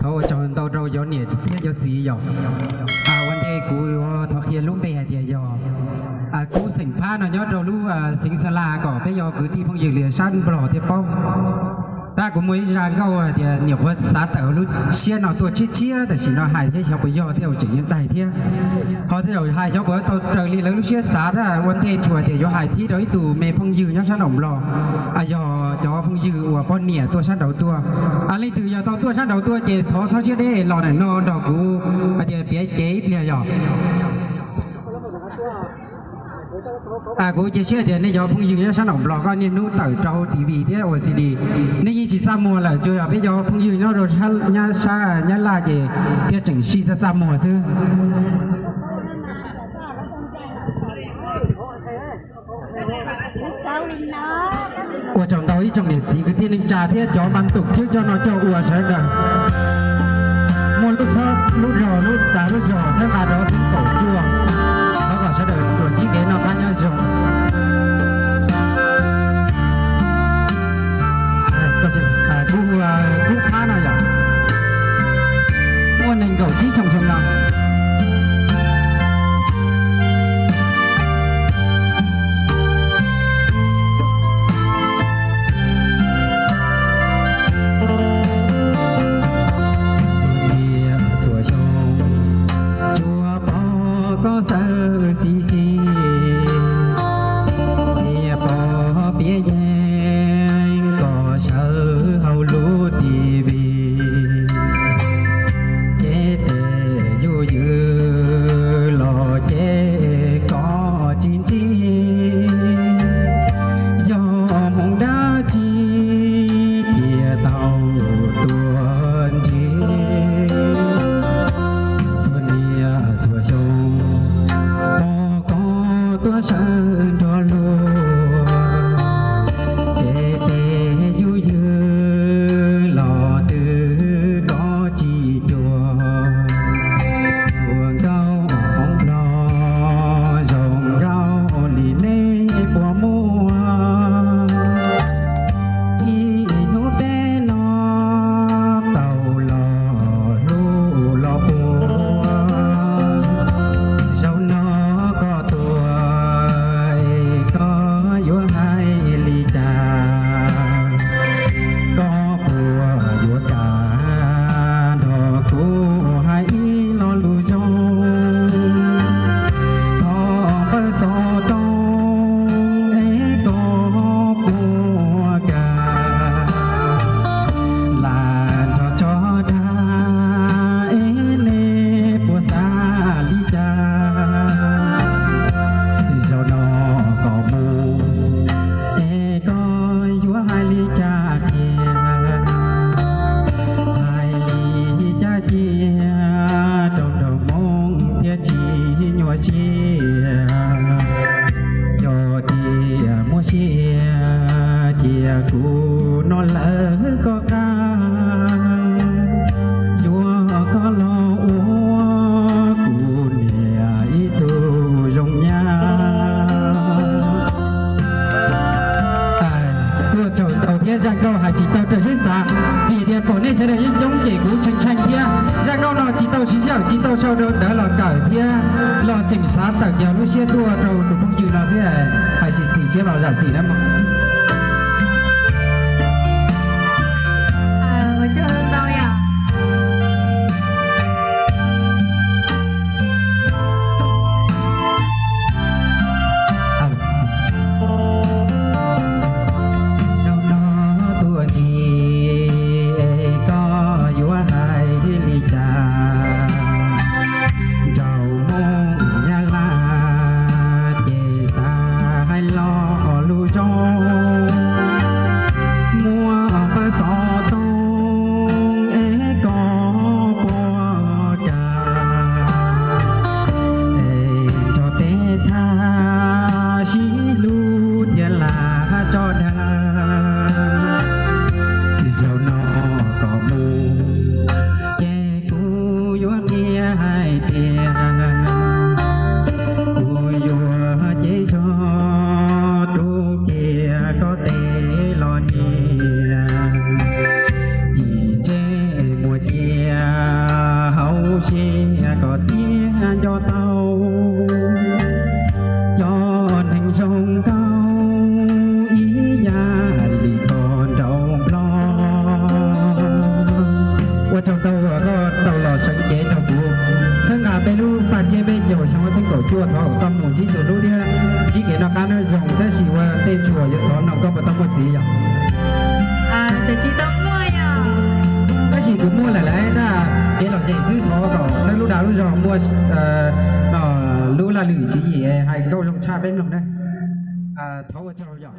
Thov ua tsaug ntau rau cov niam thiab cov txiv yom. Ua ntej kuv yuav thov qhia lub npe hais tias yog Kub xeem Phab no nyob rau lub xeev Xa Las, kom peb yog kwv tij phooj ywg li sab Nplog thiaj paub. Tab kuv muaj ib zaj nkauj hais tias nyuam qhuav xav tawm lub siab no tuaj tshiab tshiab, tam sim no hais thiab xyov puas yog thiab, tseem yeej daig thiab. Ho thiaj hais xyov puas tau raws li lawv lub siab xav thiab. Ua ntej tsuas tias yuav hais thib rau ib tug me phooj ywg nyob sab nraum Nplog, yog cov phooj ywg uas poj niam tuaj sab nraud tuaj. Leej twg yog tau tuaj sab nraud tuaj ces thov txhob siab deb los ntawm no nrog kuv hais tias piav cev ib pliag yog. Kuv cia siab tias nej cov phooj ywg nyob sab nraum Nplog koj niaj hnub tawm rau T V thiab ua C D, nej yeej tsis txaj muag lawm, tsuas yog peb cov phooj ywg nyob rau sab Nyab Laj ces thiaj tseem sij txaj txaj muag xwb. Ua tsaug ntau ib tsoom niam txiv kwv tij neej tsa thiab cov mas ntuj cwb coj noj coj ua sawv daws. Muaj lub txhab lub zog lub dag lub zog txhawb nqa rau xeeb kaum cuaj, thov kom sawv daws tsuas ntsib kev noj qab nyob zoo. Kuv hu Kub Phab no yom, muaj nees nkaum tsib xyoo xyoo no. Txhua niaj txhua xyoo tsuas pom koj xawb xis xis, niaj pom piav yeeb koj sawv hauv lub T V. Ces tes yus yws los ces koj tsis ntsib, yog hmoov dab tsi thiaj tau tuaj ntsib. Txhua niaj txhua xyoo pom koj tuaj sawv nrog luag, ces tes yus yws los twb koj tsis cuag. Ua nkauj hmoov nplog zoo nkauj li nej puas muaj, ib hnub peb no tau los hlub los puag. Zaum no koj tuaj es koj yuav hais li cas? Koj puas yuav kam nrog kuv hais ib lo lus zoo? Thov npawg xov tooj es koj puas kam lam nrog tso dag es nej puas xav li cas? Zaum no koj mus es koj yuav hais li cas qhia, hais li cas cia rau nraug Hmoob thiaj tsis nyuaj siab. Yog tias muaj siab cia kuv no lawv koj qab, yuav koj los ua kuv niam ib tug zoo nyab. Tuaj tsaug ntau thiab zaj nkauj hais tsis tau raws siab xav, vim tias pom nej sawv daws yeej coob ces kuv tshee tshee thiab. Zaj nkauj no tsis tau siv sij hawm tsis tau sau rau ntawv los kawm thiab los tseem xav tawm kiag lub siab tuaj rau tus phooj ywg no xwb, hais tsis txim siab los zam txim na mog. Zaum no tuaj ntxiv es koj yuav hais li cas? Nraug Hmoob Nyab Laj ces xav hais lo lus zoo. Ua thov kom koj mus ntsib tus hlub thiab ntsib kev noj qab nyob zoo, tab sis ua ntej tsuas yuav thov noog koj puas tau muaj txiv yom? Tsis tau muaj yom. Tab sis kuv muaj lawm lawm na, kev lom zem xwb, thov kom neb lub dag lub zog muaj lub laj lwm tswv yim hais nkauj zoo tshaj peb mloog na. Thov ua tsaug yom.